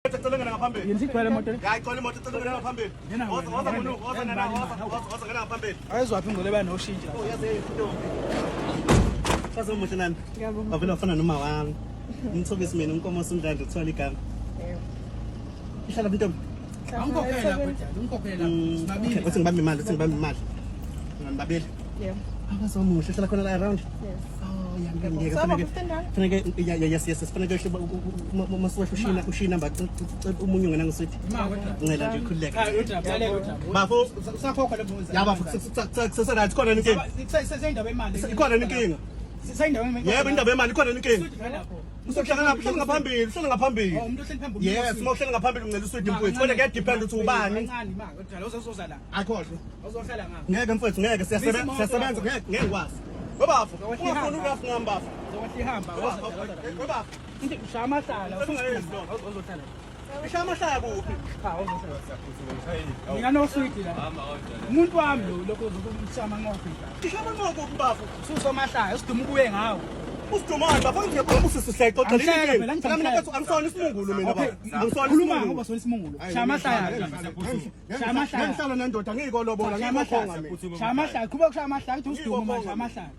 Cela ngena ngaphambili. Yini sigcwele imoto le? Hayi cela imoto cela ngena ngaphambili. Ngena Woza wena, woza ngena. munu, woza nana, woza woza woza ngena ngaphambili. Ayezwaphi ingole banoshintsha. Oh yazi intombi. Saze umuhle nami. Ngiyabonga. Wavele wafana noma wami. Umthobisi mina unkomo sumdlandla kuthiwa ligama. Yebo. Ihlala intombi. Angikhokhela kodwa, ungikhokhela. Okay, Sibabili. uthi ngibambe imali, uthi ngibambe imali. Ngibabili. Yebo. Abazomuhle hlala khona la around. Yes. Oh, ya ngeke Saba kufanele R15. kufanele yeah yeah yes kufanele wehle masiwehle ushina ushina number umunye ungena ngosithi. Ima kodwa. Ngicela nje khululeka. Cha, udaba, lalela udaba. Bafo Usakhokha lo mbuzo. ya bafo kusese-right ikhona inkinga. Seseyindaba yemali. Ikhona inkinga. Seseyindaba yemali. Yebo indaba yemali ikhona inkinga. Lapho. Usuhlala ngapha uhlala ngaphambili uhlala ngaphambili. Oh, umuntu ohleli phambili. Yes, uma uhlala ngaphambili uncela uswidi mfowethu. Kodwa kuyadepend ukuthi ubani. Kancane ima kodwa uzozoza la. Akhohle. Uzohlala ngapha. Ngeke mfowethu ngeke siyasebenza siyasebenza ngeke ngeke ngikwazi. Webafo, ungafuni urafu ngami bafo. Uzokwehla ihamba. Webafo, Into ushaya amahlala. Usungayenzi lokho. Uzohlala. Ishaya amahlaya kuphi? Cha, uzohlala. Mina noswidi la. Umuntu wami lo lokho uzokushaya amanqofi. Ishaya amanqofi kuphi bafo? Ususomahlaya, usiduma ubuye ngawo. Usidumani bafo ngiyabona usisi siyaxoxa Angihleka phela, Phela mina mfethu angisona isimungulu mina Okay, bafo. Angisona khuluma isimungulu. ngoba sona isimungulu. Shaya amahlaya. Shaya amahlaya. Ngihlala nendoda ngiyikolobola Shaya ngikokhonga amahlaya. mina. Shaya amahlaya. Qhubeka kushaya amahlaya. Ngithi usiduma manje shaya amahlaya.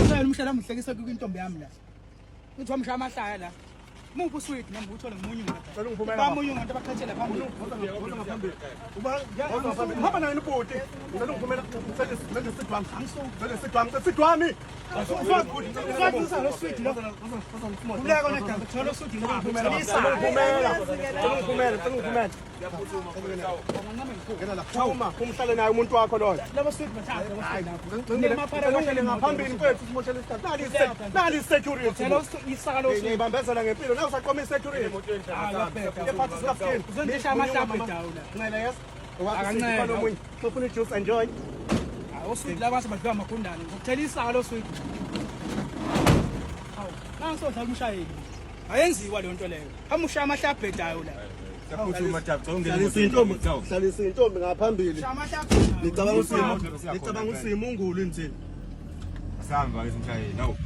Usayela umshela wami kwintombi yami la. Uthi wamshaya amahlaya la. Muphi uswidi noma uthole ngomunye umuntu. Cela ungiphumela bafo. Bamunye umuntu abaqhathela phambili. Hamba naye ubhuti. Ngicela ungiphumela ngicela ngicela sidwami. Ngicela sidwami, ngicela sidwami. Uswidi lo swidi lo. Uleko nedaba thola uswidi lo. Ngicela ungiphumela. Ngicela ungiphumela, ngicela ungiphumela. Ngena la. Phuma, umhlale naye umuntu wakho loyo. Labo swidi bathatha labo swidi lapho. Ngicela ngaphambili mfethu simoshele isikhathi. Nali nali security. Thola isaka lo swidi. Ngiyibambezela ngempilo. Nawe usaqoma i-security. Ephathi sikafini. Uzondisha amahlaphe dawu la. Ncela yes. Akancela. Omunye. Ufuna i-juice enjoy. Oswidi laba sebadliwa amagundane. Ngikuthela isaka lo swidi. Hawu, nanso dlala umshayeli. Ayenziwa leyo nto leyo. Hamba ushaya amahlaphe dawu la. Siyaphuthuma Jabu, cela ungene Hlalisa emotweni. intombi, Hawu. hlalisa intombi ngaphambili. Shaya amahlaphe. Nicabanga Imoto ukuthi siyakhona nicabanga ukuthi impela. imungulu nje. Asihamba ke simshayeli. Hawu.